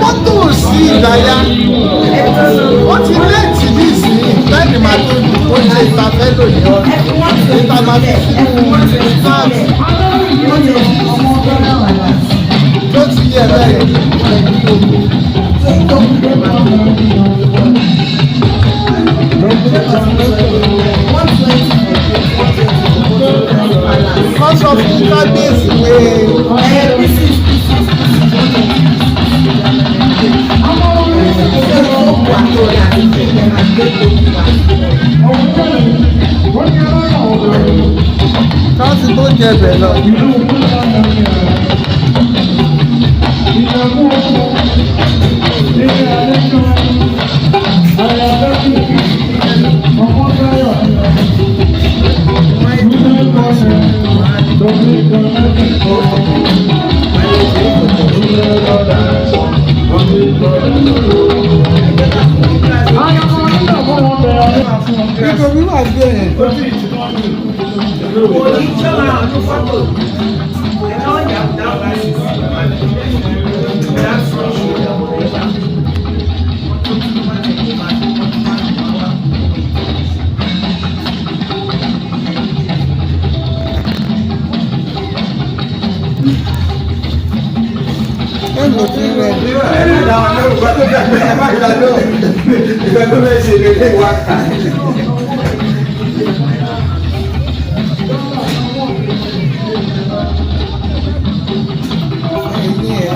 Mọ́tò sí ìdáyà ó ti léètì ní ìsìn bẹ́ẹ̀ni màá tó ó ṣe ìtafẹ́ lòyìn ọ́ ìta máa fi sínú snacks tó ti yẹ bẹ́ẹ̀. Wọ́n sọ fún kábíyèsí pé. Káàsì tó jẹ ẹbẹ̀ lọ. Nítorí wà bẹ́ẹ̀. Èlò ti rẹ̀. Ẹ̀yìn ẹ̀.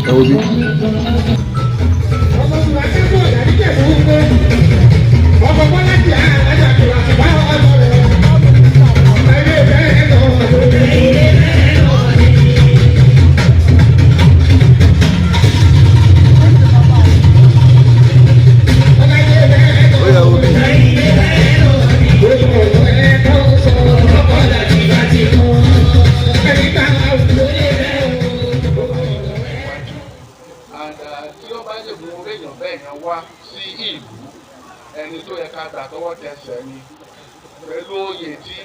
Ẹ wo bí. Ó yẹ wo bí. And tí ó bá lè mú èèyàn bẹ́ẹ̀ yẹn wá sí ìlú, ẹni tó yẹ ká gbà tọwọ́ tẹsẹ̀ ni, pẹ̀lú oyè tí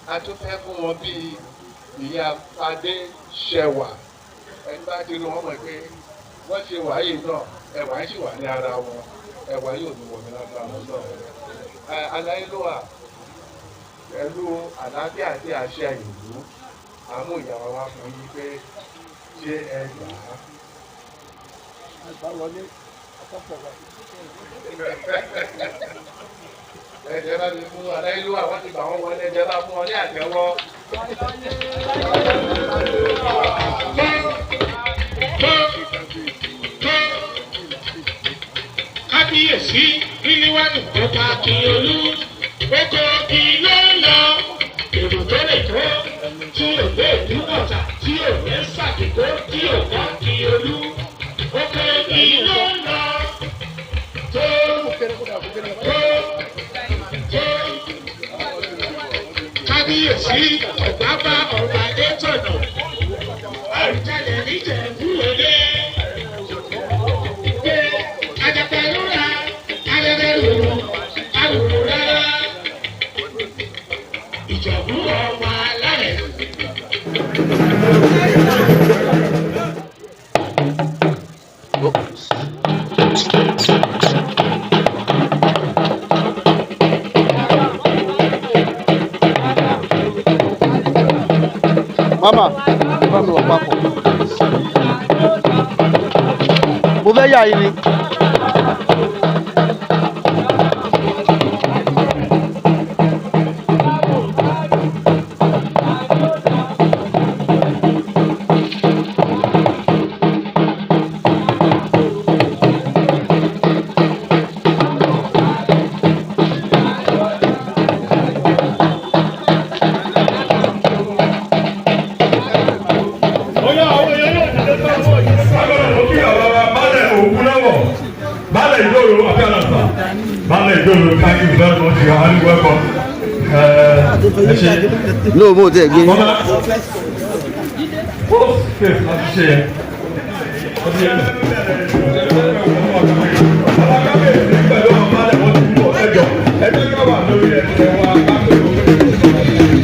a tún fẹ́ fún wọn bíi ìyá Fadé Ṣẹwà. Ẹni bá ti rí wọn mọ̀ pé wọ́n ṣe wáyé náà, ẹ̀wà yìí sì wà ní ara wọn, ẹ̀wà yóò ní wọ̀mí lágbára wọn náà. Aláìlúwà pẹ̀lú àlàáfíà àti àṣẹ ìlú, àmú ìyàwó wa fún yín pé ṣé ẹ gbà á. Ẹ̀jẹ̀ bá mi fún aláìlúwà, wọ́n ti gbà wọ́n wọlé, ẹ̀jẹ̀ bá fún wọn ní àtẹ́wọ́. Kábíyèsí. Ríliwánù ọba Akínyolú, oko kí ló ń lọ, èrò tó lè tó, tí ò lè dúmọ̀tà, tí ò ní sàdìkó, tí ò bá Akínyolú, oko kí ló ń lọ, tó tó tó. Kábíyèsí ọ̀gbágbá ọba Adétọ̀nà, àrùjalè níjẹ̀bú òde. Pé ajapẹ̀lúra, arẹrẹ lòrò, alòrò rárá. Ìjẹ̀bú ọmọ alárẹ̀. Mama, ẹ bá mi wọ̀ papọ̀. Mo fẹ́ yà yín ni. Baálẹ̀ Ìdòrò Abíọ́lá, Baálẹ̀ Ìdòrò, thank you very much. You are highly welcome. Ẹ ṣe. No, mo tẹ̀ gbé. Bọ́lá. Ó ṣe láti ṣe yẹn. Ó ti yẹn. Bàbá kábíyèsí pẹ̀lú àwọn baálẹ̀ wọ́n ti ń bọ̀ ẹjọ́. Ẹjọ́ yóò wà lórí ẹsẹ̀ wa kábíyèsí.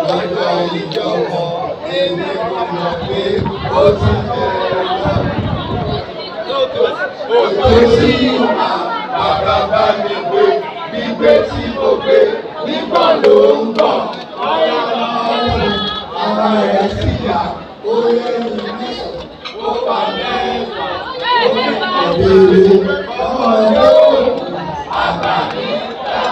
Lọ́jọ́ ìjọba èmi kò mọ̀ pé ó ti bẹ̀rẹ̀ lọ. Òjò sí ìhà bàbá bá mi gbé, gbígbé tí mo gbé, nígbà ló ń bọ̀. Ọ̀rọ̀ ara rẹ̀ sì yà, ó lẹ́nu mẹ́sàn-án, ó pa mẹ́fà, ó ní àbèrè, ọmọ yóò kú, àgbà mi dá.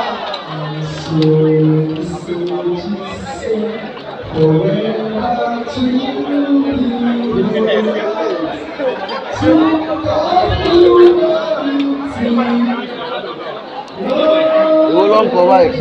Èwo ló ń kọ báyìí?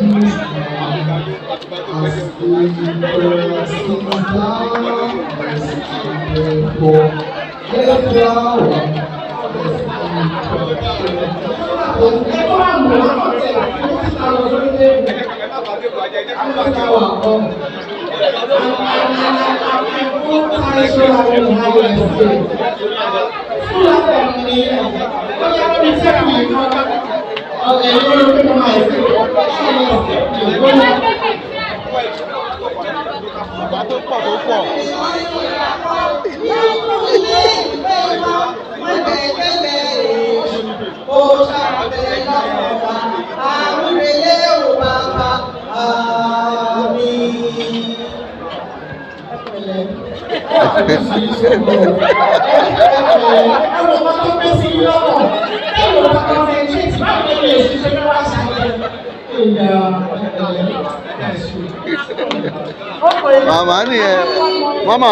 Ìgbà tó pọ̀ tó pọ̀. Màmá nìyẹn. Mama.